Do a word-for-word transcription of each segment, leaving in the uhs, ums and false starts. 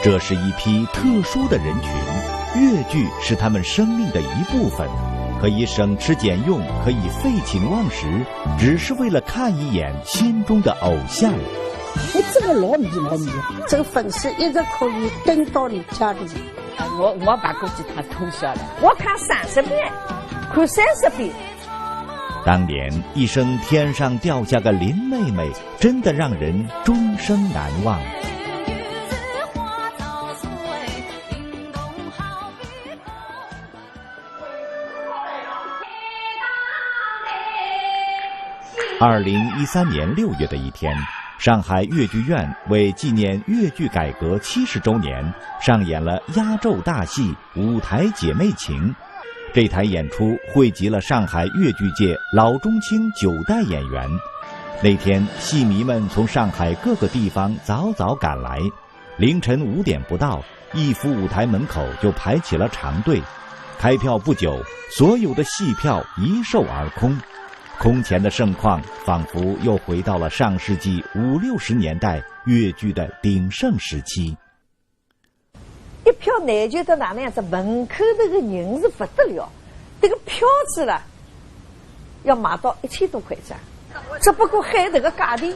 这是一批特殊的人群，越剧是他们生命的一部分，可以省吃俭用，可以废寝忘食，只是为了看一眼心中的偶像。我真的老迷老迷。这个粉丝一直可以等到你家里。我我把估计他通宵了，我看三十遍，看三十遍。当年一声天上掉下个林妹妹，真的让人终生难忘。二零一三年六月的一天，上海越剧院为纪念越剧改革七十周年，上演了压轴大戏《舞台姐妹情》。这台演出汇集了上海越剧界老中青九代演员。那天，戏迷们从上海各个地方早早赶来，凌晨五点不到，逸夫舞台门口就排起了长队。开票不久，所有的戏票一售而空。空前的盛况，仿佛又回到了上世纪五六十年代越剧的鼎盛时期。一票难求到哪能样子？门口头个人是不得了，这个票子了，要卖到一千多块一张，只不过喊这个价钿，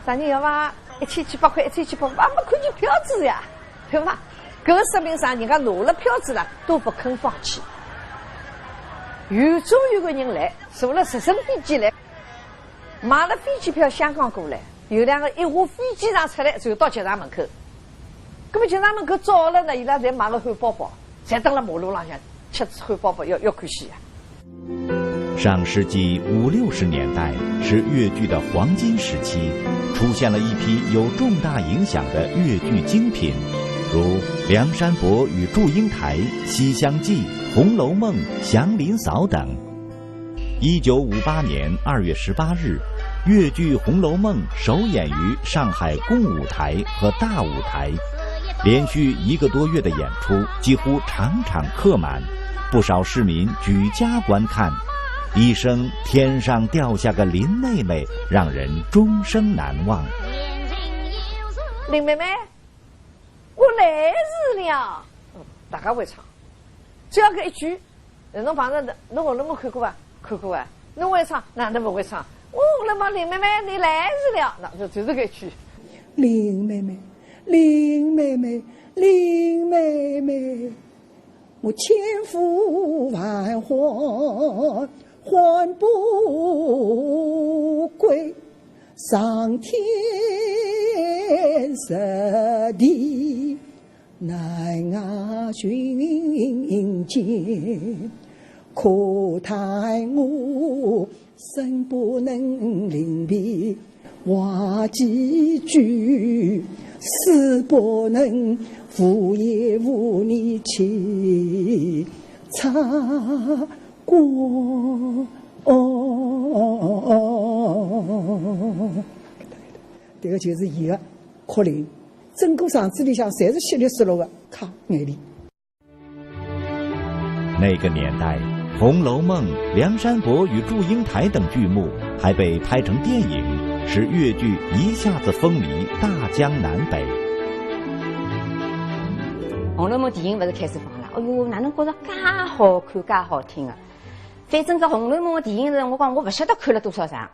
啥人要伐？一千七百块，一千七百块，也没看见票子呀，对伐？搿说明啥？人家拿了票子了，都不肯放弃。有种有个人来，坐了直升飞机来，买了飞机票香港过来，有两个一下飞机场出来，就到剧场门口。搿么剧场门口早了呢，伊拉侪买了汉堡包，侪蹲辣马路浪向吃汉堡包，要要看戏啊。上世纪五六十年代是越剧的黄金时期，出现了一批有重大影响的越剧精品，如《梁山伯与祝英台》《西厢记》《红楼梦》《祥林嫂》等。一九五八年二月十八日，越剧《红楼梦》首演于上海共舞台和大舞台，连续一个多月的演出，几乎场场客满，不少市民举家观看。一声天上掉下个林妹妹，让人终生难忘。林妹妹，我来迟了。嗯，大家会唱，只要搿一句，侬碰着侬《红楼梦》看过伐？看过啊。侬会唱，哪能勿会唱？哦，那么林妹妹，你来迟了，那就就是搿一句。林妹妹，林妹妹，林妹妹，我千呼万唤唤不归，上天入地难寻见，可叹我 生不能灵便话几句，死不能无言无语去擦过。哦，迭个就是伊个哭灵，整个场子里向侪是稀里疏落个，揩眼泪。 那个年代，《红楼梦》《梁山伯与祝英台》等剧目还被拍成电影，使越剧一下子风靡大江南北。《红楼梦》电影勿是开始放了，哎哟，哪能觉着介好看、介好听啊！反正搿《红楼梦》个电影是，我讲我勿晓得看了多少场，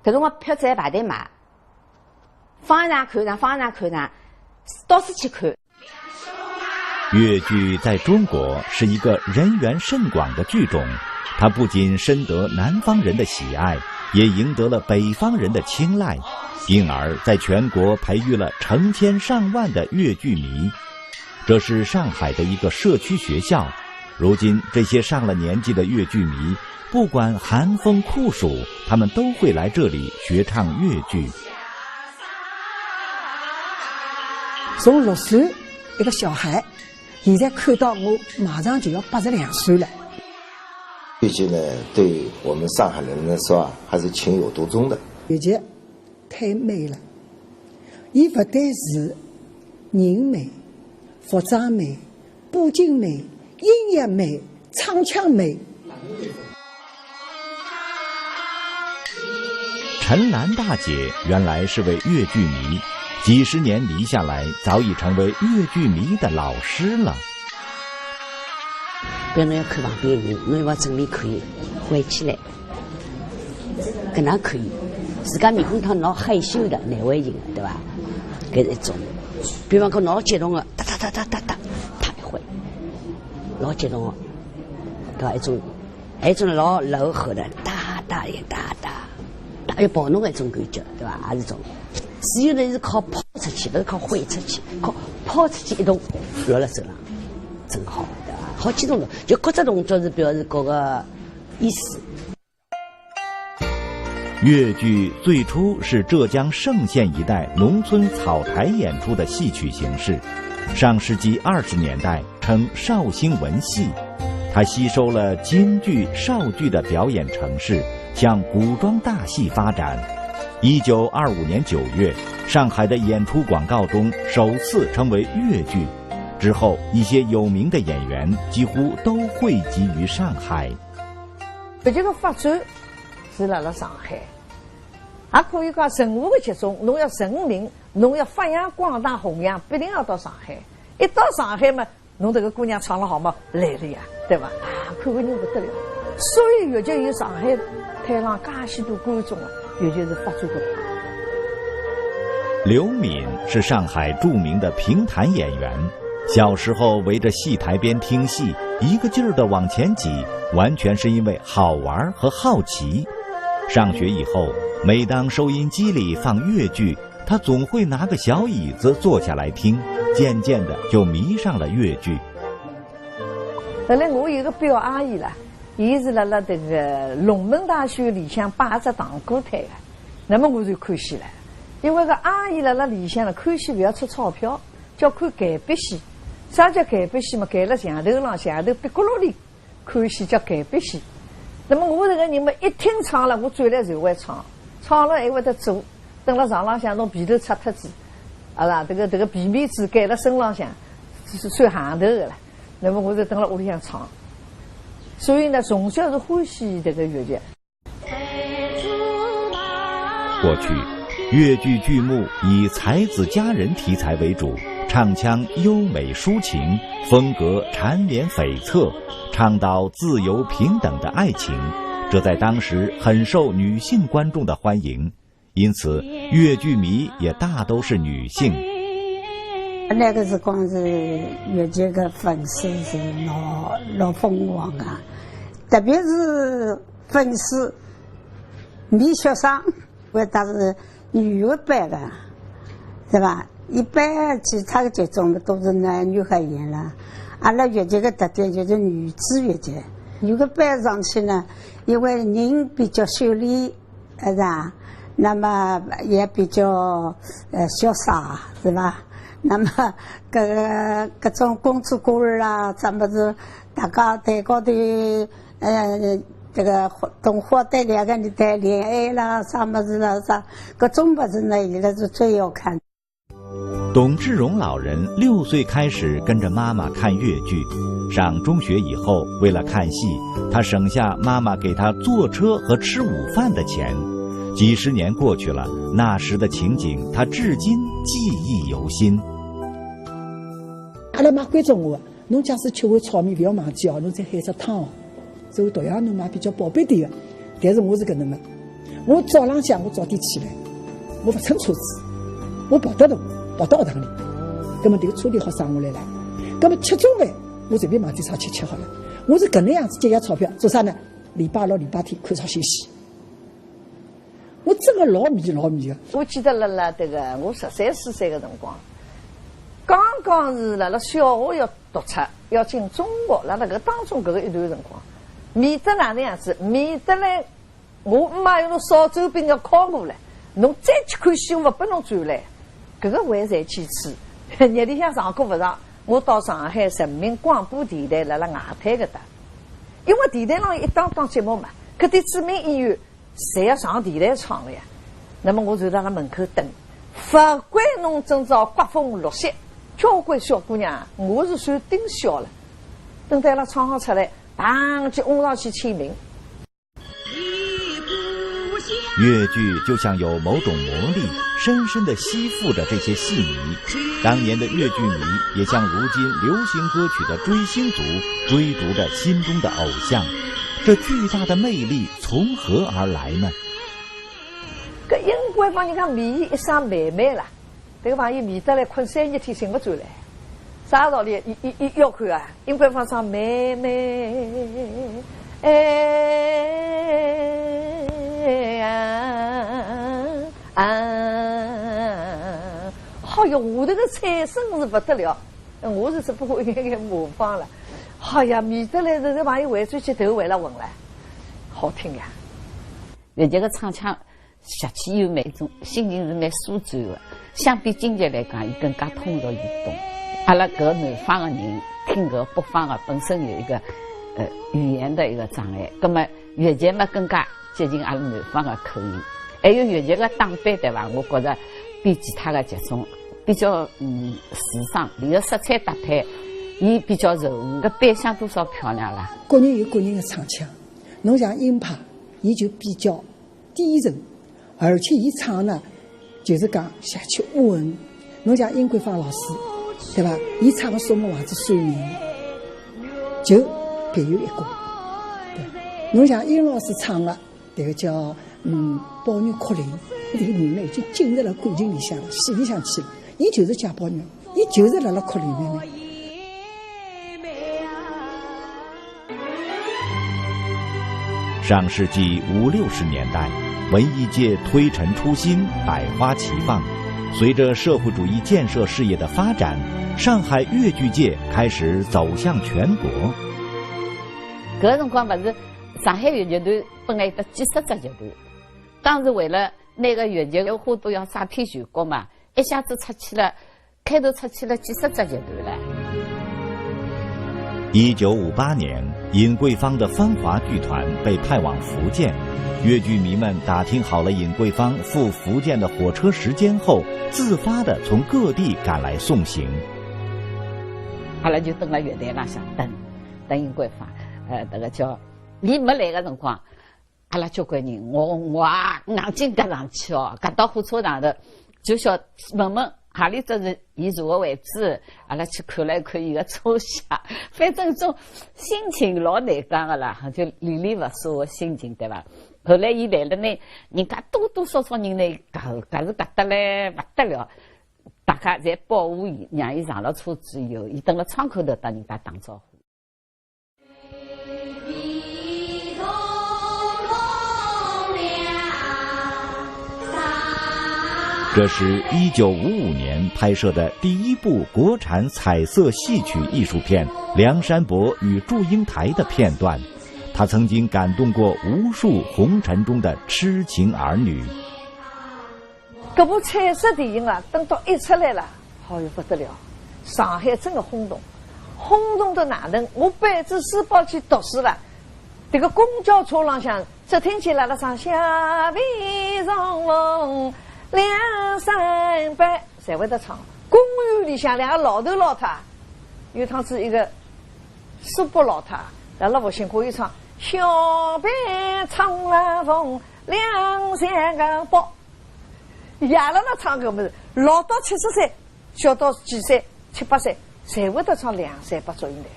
搿辰光票子还排队买，放一场看一场，放一场看一场，到处去看。 越剧在中国是一个人缘甚广的剧种，它不仅深得南方人的喜爱，也赢得了北方人的青睐，因而在全国培育了成千上万的越剧迷。这是上海的一个社区学校，如今这些上了年纪的越剧迷，不管寒风酷暑，他们都会来这里学唱越剧。从六岁 一个小孩，现在看到我马上就要八十两岁了。越剧呢，对我们上海人来说啊，还是情有独钟的。越剧太美了，伊勿但是人美、服装美、布景美、音乐美、唱腔美。 陈兰大姐原来是位越剧迷，几十年迷下来，早已成为越剧迷的老师了。别人要看旁边人，侬要整理可以，关起来，搿能可以。自家面孔汤老害羞的，难为情的，对吧？搿是一种。比方讲，老激动的，哒哒哒哒哒哒，啪一挥，老激动的，对吧？一种，还有一种老柔和的，哒哒也哒哒，大约跑侬搿种感觉，对吧？也是种。只有呢是靠跑出去，勿是靠挥出去，靠跑出去一动，学了走了，真好，对吧？好几种的，就各只动作是表示各个意思。越剧最初是浙江嵊县一带农村草台演出的戏曲形式，上世纪二十年代称绍兴文戏，它吸收了京剧、绍剧的表演程式，向古装大戏发展。一九二五年九月，上海的演出广告中首次称为越剧，之后一些有名的演员几乎都汇集于上海。越剧个发展是辣辣上海，也可以讲任何个集中，侬要成名，侬要发扬光大、弘扬，必定要到上海。一到上海嘛，侬迭个姑娘唱了好嘛，来了呀，对吧？啊，看个人不得了。所以越剧有上海滩上介许多观众啊，越剧是发展个。刘敏是上海著名的评弹演员，小时候围着戏台边听戏，一个劲儿地往前挤，完全是因为好玩和好奇。上学以后，每当收音机里放越剧，她总会拿个小椅子坐下来听，渐渐地就迷上了越剧。后来我有个表阿姨啦，伊是辣辣迭个龙门大学里向摆只堂鼓摊个，那么我就看戏了，因为个阿姨辣辣里向呢，看戏勿要出钞票，叫看隑壁戏。啥叫隑壁戏嘛？隑辣墙头浪，墙头壁角落里。 看戏叫隑壁戏。那么我迭个人嘛，一听唱了，我转来就会唱，唱了还会得做，蹲辣床浪向弄被头拆脱仔，啊啦，迭个迭个被面子盖辣身浪向，是算行头个了。那么我就蹲辣屋里向唱，所以呢，从小是欢喜迭个越剧。过去，越剧剧目以才子佳人题材为主，唱腔优美抒情，风格缠绵悱恻，倡导自由平等的爱情，这在当时很受女性观众的欢迎。因此，越剧迷也大都是女性。那个辰光是越剧个粉丝是老老疯狂啊，特别是粉丝迷学生，我当时 女个班个，是吧？一般其他个剧种嘛都是男女合演了。阿拉越剧个特点就是女子越剧。女个班上去呢，因为人比较秀丽，是吧？那么也比较呃潇洒，是吧？那么搿个搿种公子哥儿啦，啥物事，大家谈高头 呃，这个同花谈两个人谈恋爱啦，啥么子啦，啥各种么子呢，现在是最要看。董志荣老人六岁开始跟着妈妈看越剧，上中学以后，为了看戏，他省下妈妈给他坐车和吃午饭的钱。几十年过去了，那时的情景他至今记忆犹新。阿拉妈关照我，侬假使吃碗炒面，勿要忘记哦，侬再喊只汤哦。 所以同样侬妈比较宝贝点个，但是我是搿能个，我早浪向我早点起来，我勿乘车子，我跑得动，跑到学堂里，葛末迭个车钿好省下来了。葛末吃中饭，我随便买点啥吃吃好了。我是搿能样子节约钞票，做啥呢？礼拜六、礼拜天看场小戏。 我真个老迷老迷个。我记得辣辣迭个我十三四岁个辰光，刚刚是辣辣小学要读出，要进中学，辣辣搿当中搿个一段辰光，迷得哪能样子？迷得来，我姆妈用侬烧酒饼要敲过来，侬再去看戏，我勿拨侬转来。搿个还算其次，日里向上课勿上，我到上海人民广播电台辣辣外滩搿搭，因为电台浪有一档档节目嘛，搿点著名演员 侪要上电台唱个呀。那么我就辣辣门口等，勿管侬今朝刮风落雪，交关小姑娘，我是算顶小了，等到伊拉唱好出来，嘭就拥上去签名。越剧就像有某种魔力，深深地吸附着这些戏迷。当年的越剧迷也像如今流行歌曲的追星族，追逐着心中的偶像。这巨大的魅力从何而来呢？搿尹桂芳人家迷伊一双妹妹啦，迭个朋友迷得来困三日天醒勿转来，啥道理？伊伊伊要看啊，尹桂芳双妹妹，哎呀啊，好哟，下头个彩声是勿得了，我是只不过应该模仿了，好呀，迷得来搿个朋友回转去头回了昏了，好听呀。 越剧个唱腔，邪气又蛮重，心情是蛮舒展个。相比京剧来讲，伊更加通俗易懂。阿拉搿南方个人听搿北方个本身有一个呃语言的一个障碍，葛末越剧嘛更加接近阿拉南方个口音。还有越剧个打扮对伐？我觉着比其他个剧种比较嗯时尚，伊个色彩搭配，伊比较柔和，搿扮相多少漂亮啦。各人有各人个唱腔，侬像尹派，伊就比较 低沉，而且伊唱呢，就是讲下去稳。侬像尹桂芳老师，对伐？伊唱个《索姆王子》《水银》，就别有一格。对，侬像尹老师唱个迭个叫嗯《宝玉哭灵》，迭个人呢已经进入了感情里向了，戏里向去了，伊就是贾宝玉，伊就是辣辣哭灵个呢。 上世纪五六十年代，文艺界推陈出新，百花齐放。随着社会主义建设事业的发展，上海越剧界开始走向全国。搿辰光勿是上海越剧团本来有得几十只剧团，当时为了拿个越剧个花朵要杀遍全国嘛，一下子出去了 开头出去了几十只剧团了。一九五八年，尹桂芳的芳华剧团被派往福建，越剧迷们打听好了尹桂芳赴福建的火车时间后，自发地从各地赶来送行。阿拉就蹲辣月台浪向等，等尹桂芳，呃，迭个叫伊没来个辰光， 阿拉交关人，我我啊，硬劲轧上去哦，轧到火车上头，就想问问何里只是伊坐个位置，阿拉去看了一看伊个车厢，反正种心情老难讲个啦，就恋恋不舍个心情，对伐？后来伊来了呢，人家多多少少人呢，轧轧是轧得来勿得了，大家侪保护伊，让伊上了车子以后，伊蹲辣窗口头搭人家打招呼。 这是一九五五年拍摄的第一部国产彩色戏曲艺术片《梁山伯与祝英台》的片段，它曾经感动过无数红尘中的痴情儿女。 搿部彩色电影啊，等到一出来了，好哟勿得了，上海真个轰动，轰动得哪能？我背仔书包去读书了，迭个公交车浪向只听见辣辣唱《下边重逢梁山伯》，侪会得唱。公园里向两个老头老太，有趟子一个苏北老太，辣辣复兴公园唱《下边重了逢梁山伯》。 爷辣辣唱搿物事，老到七十岁，小到几岁，七八岁，侪会得唱《梁山伯祝英台》。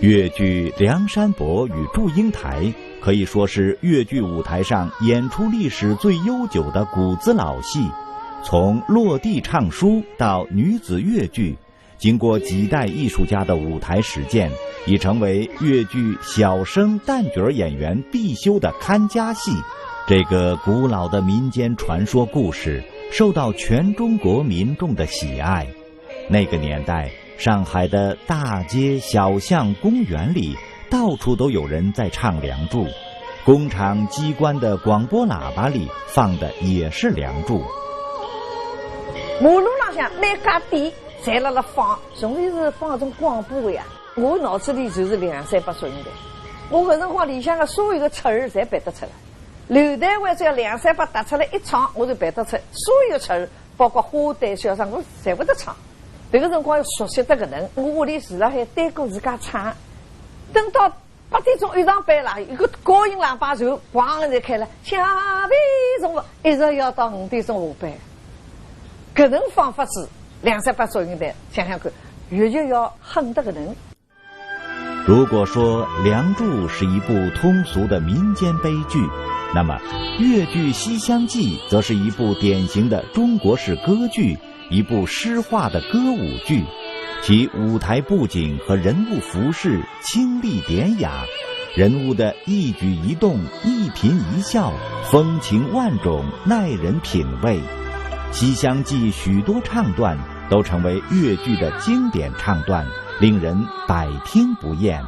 越剧《梁山伯与祝英台》可以说是越剧舞台上演出历史最悠久的骨子老戏，从落地唱书到女子越剧， 经过几代艺术家的舞台实践，已成为越剧小生旦角演员必修的看家戏。这个古老的民间传说故事受到全中国民众的喜爱。那个年代，上海的大街小巷、公园里，到处都有人在唱《梁祝》，工厂、机关的广播喇叭里放的也是《梁祝》。马路浪向每家店 侪辣辣放，从前是放种广播个呀。我脑子里就是《梁山伯祝英台》，我搿辰光里向个所有个词儿侪背得出来。刘台湾只要梁山伯踏出来一唱，我就背得出所有词儿，包括花旦、小生，我侪会得唱。迭个辰光要熟悉得搿能，我屋里住辣海对过自家唱。等到八点钟一上班啦，一个高音喇叭就咣一下开了，下班中午一直要到五点钟下班。搿能放法子，两三百岁人代，想想看，越剧要狠得搿能。如果说《梁祝》是一部通俗的民间悲剧，那么越剧《西厢记》则是一部典型的中国式歌剧，一部诗化的歌舞剧，其舞台布景和人物服饰清丽典雅，人物的一举一动、一颦一笑，风情万种，耐人品味。《西厢记》许多唱段都成为越剧的经典唱段，令人百听不厌。《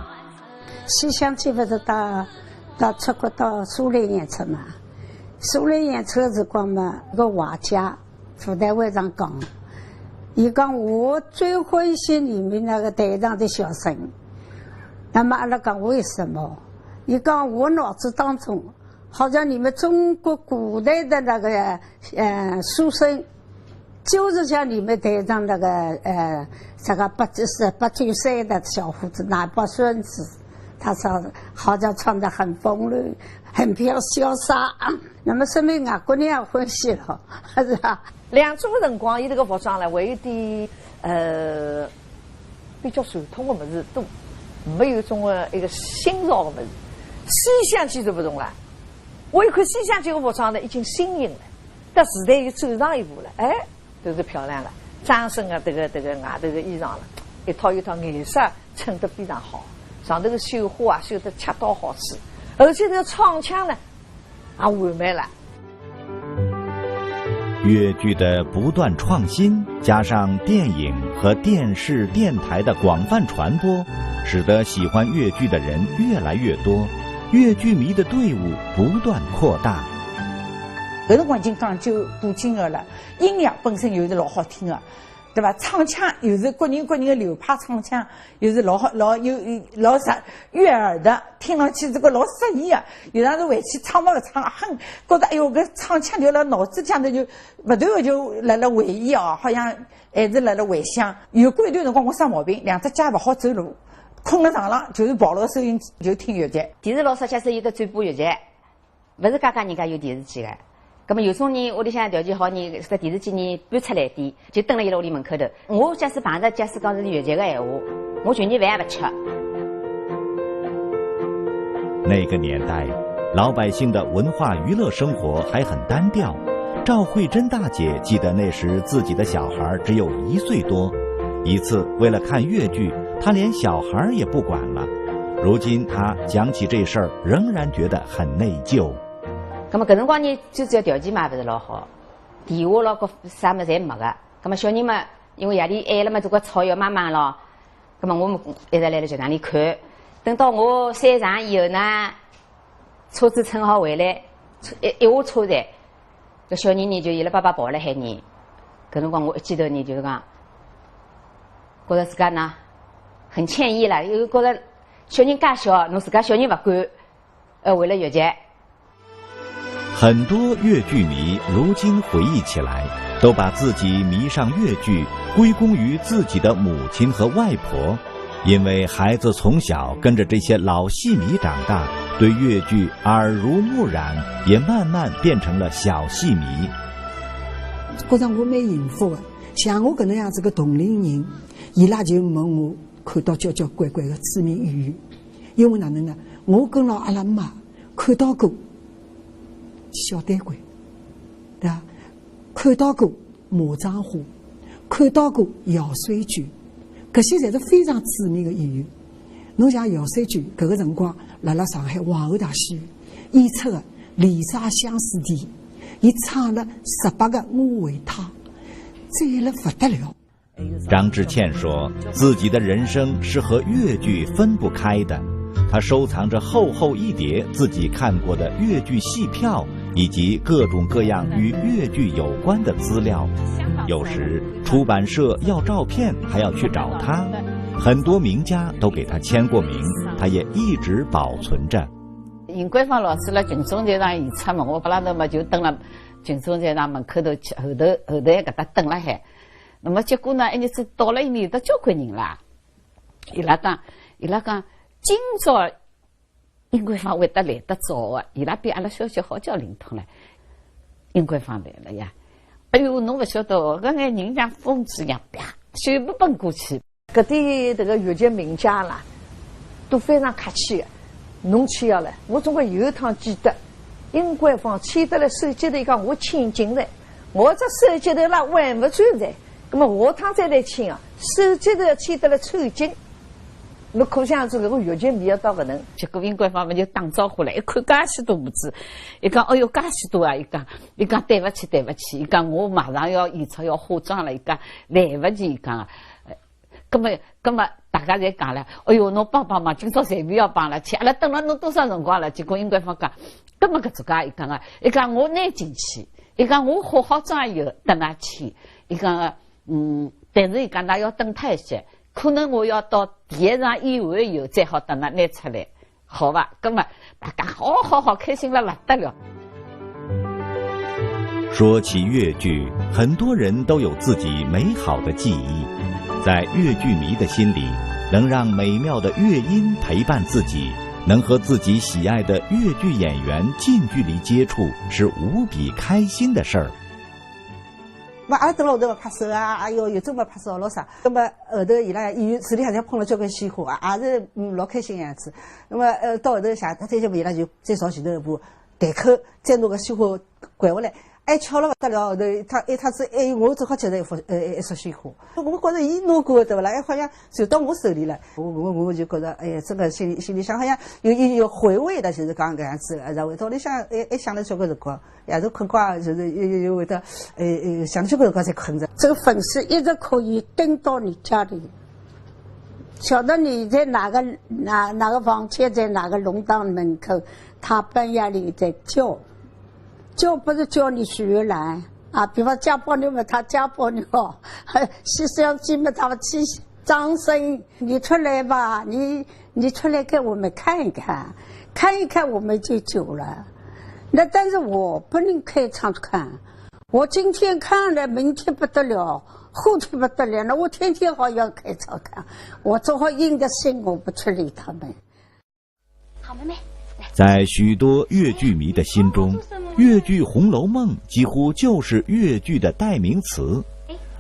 西厢记》勿是到到出国到苏联演出嘛？苏联演出个辰光嘛，一个画家 舞台会上讲，伊讲我最欢喜里面那个台上的小生。那么阿拉讲为什么？伊讲我脑子当中好像你们中国古代的那个呃书生，就是像你们台上那个呃这个八九十八九岁的小伙子拿把扇子，他说好像穿得很风流，很飘潇洒。那么说明外国人也欢喜了，是吧？ 《梁祝》个辰光，伊迭个服装呢，还有点呃比较传统个物事多，没有种个一个新潮个物事。《西厢记》就勿同了，我一看《西厢记》个服装呢，已经新颖了，搭时代又走上一步了，哎，就是漂亮了。张生啊，迭个迭个外头个衣裳了，一套一套颜色衬得非常好，上头个绣花啊绣得恰到好处，而且迭个唱腔呢，也完美了。 越剧的不断创新，加上电影和电视、电台的广泛传播，使得喜欢越剧的人越来越多，越剧迷的队伍不断扩大。搿辰光已经讲究古今个了，音乐本身又是老好听个，对伐？唱腔又是各人各人个流派唱腔， 又是老好老有老适悦耳的，听上去这个老适意啊。有当时回去唱嘛勿唱，哼，觉得哎哟，搿唱腔就辣脑子里向头就勿断个就辣辣回忆哦，好像还是辣辣回想。有过一段辰光我生毛病，两只脚勿好走路，困辣床浪，就是抱牢收音机就听越剧。电视老少假使有得转播越剧， 勿是家家人家有电视机个。葛末有种人屋里向条件好呢，搿个电视机呢搬出来点，就蹲辣伊拉屋里门口头。我假使碰着假使讲是越剧个闲话，我就连饭也勿吃。那个年代，老百姓的文化娱乐生活还很单调。赵慧珍大姐记得那时自己的小孩只有一岁多，一次为了看越剧，她连小孩也不管了。如今她讲起这事儿，仍然觉得 很内疚。葛末搿辰光呢，最主要条件嘛勿是老好，电话咯搿啥物事侪没个。葛末小人嘛，因为夜里晚了嘛，总归吵要妈妈咯。葛末我们一直辣辣剧场里看，等到我散场以后呢，车子乘好回来，一一下车站，搿小人呢就伊拉爸爸抱辣海呢。搿辰光我一记头呢就是讲，觉着自家呢很歉意啦，因为觉着小人介小，侬自家小人勿管， 呃，为了越剧。很多越剧迷如今回忆起来，都把自己迷上越剧归功于自己的母亲和外婆，因为孩子从小跟着这些老戏迷长大，对越剧耳濡目染，也慢慢变成了小戏迷。觉着我蛮幸福的，像我搿能样子个同龄人，伊拉就问我看到交交关关个知名演员，因为哪能呢？我跟牢阿拉妈 看到过小丹桂，对伐？看到过马占华，看到过姚水娟，搿些侪是非常知名的演员。侬像姚水娟，搿个辰光辣辣上海皇后大戏院演出的《丽莎相思殿》，伊唱了十八个我为她，赞了勿得了。 张志倩说，自己的人生是和越剧分不开的。她收藏着厚厚一叠自己看过的越剧戏票，以及各种各样与越剧有关的资料。有时出版社要照片，还要去找她。很多名家都给她签过名，她也一直保存着。尹桂芳老师辣群众剧场演出嘛，我辣浪头嘛就蹲辣群众剧场门口头去，后头后头还搿搭蹲辣海。 那么结果呢，一日子到了一面有得交关人啦。伊拉讲，伊拉讲，今朝殷桂芳会得来得早啊，伊拉比阿拉小姐好叫灵通了。殷桂芳来了呀，哎哟，侬勿晓得哦，搿眼人像疯子一样，啪，全部奔过去。搿点迭个越剧名家啦，都非常客气的。侬去要了，我总归有一趟记得，殷桂芳去得来手接头，伊讲我欠紧了，我只手接头啦还勿转来，葛末下趟再来请啊，手接头要去得来凑紧。 侬可想而知，搿个越剧迷要到搿能。结果殷桂芳嘛就打招呼了，一看介许多物事，伊讲，哎哟，介许多啊，伊讲，伊讲对勿起，对勿起，伊讲我马上要演出要化妆了，伊讲来勿及，伊讲，呃，葛末，葛末大家侪讲了，哎哟，侬帮帮忙，今朝随便要帮了去，阿拉等了侬多少辰光了？结果殷桂芳讲，葛末搿种介，伊讲啊，伊讲我拿进去，伊讲我化好妆以后等㑚去，伊讲，嗯，但是伊讲㑚要等脱一歇， 可能我要到第一场演完以后再好等㑚拿出来，好伐？葛末大家好好好，开心了勿得了。说起越剧，很多人都有自己美好的记忆。在越剧迷的心里，能让美妙的乐音陪伴自己，能和自己喜爱的越剧演员近距离接触，是无比开心的事儿。 么阿拉蹲辣后头么拍手啊，哎哟，有种么拍手咯啥。那么后头伊拉演员手里向碰了交关鲜花啊，也是嗯老开心个样子。那么呃到后头谢脱脱歇么伊拉就再朝前头一步，台口再拿个鲜花掼下来，哎巧了勿得了，后头伊一趟子还有我正好接着一幅呃一束鲜花。我觉着伊拿过对勿啦？哎好像传到我手里了，我我我就觉着哎呀，真个心里心里向好像有有有回味的，就是讲搿样子，然后到里向还还想了交关辰光。 也是困觉，就是又又又会得，呃呃，想起搿辰光才困着。这个粉丝一直可以等到你家里，晓得你在哪个哪哪个房间，在哪个弄堂门口，他半夜里在叫，叫不是叫你许愿来啊，比方加宝玉嘛，他加宝玉哦，西厢记嘛，他们去张生，你出来吧，你你出来给我们看一看，看一看我们就走了。那但是我不能开窗看，我今天看了，明天不得了，后天不得了，那我天天好要开窗看，我只好硬着心，我不去理他们。好妹妹，在许多越剧迷的心中，越剧《红楼梦》几乎就是越剧的代名词。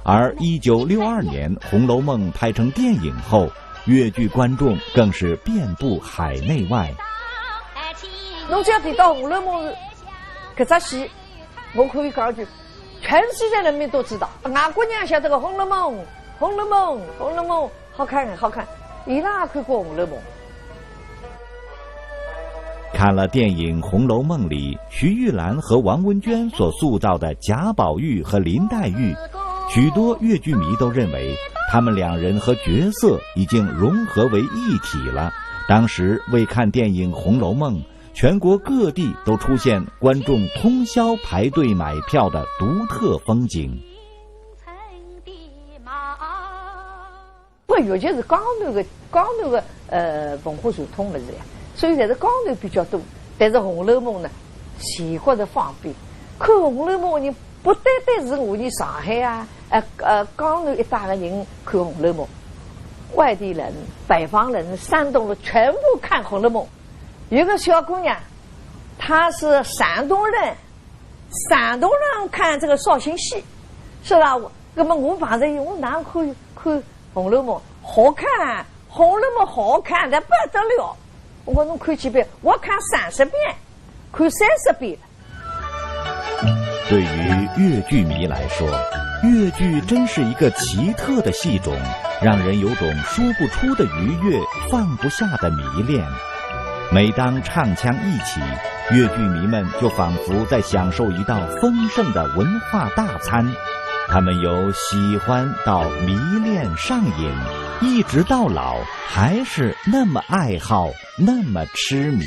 而一九六二年，《红楼梦》拍成电影后，越剧观众更是遍布海内外。侬只要提到《红楼梦》搿只戏，我可以讲一句，全世界人民都知道，外国人也晓得个《红楼梦》，《红楼梦》，《红楼梦》。 好看，好看，伊拉也看过《红楼梦》。看了电影《红楼梦》里徐玉兰和王文娟所塑造的贾宝玉和林黛玉，许多越剧迷都认为他们两人和角色已经融合为一体了。当时为看电影《红楼梦》，全国各地都出现观众通宵排队买票的独特风景。 因为越剧是江南个江南个呃文化传统物事呀，所以侪是江南比较多。但是《红楼梦》呢，全国侪方便。看《红楼梦》个人不单单是我伲上海啊，呃呃江南一带个人看《红楼梦》，外地人、北方人、山东人全部看《红楼梦》。有个小姑娘，她是山东人，山东人看这个绍兴戏，是吧？我 那么我碰着伊，我哪能看看《红楼梦》？好看，《红楼梦》好看得不得了。我讲侬看几遍？我看三十遍，看三十遍。对于越剧迷来说，越剧真是一个奇特的戏种，让人有种说不出的愉悦，放不下的迷恋。每当唱腔一起，越剧迷们就仿佛在享受一道丰盛的文化大餐。他们由喜欢到迷恋上瘾，一直到老，还是那么爱好，那么痴迷。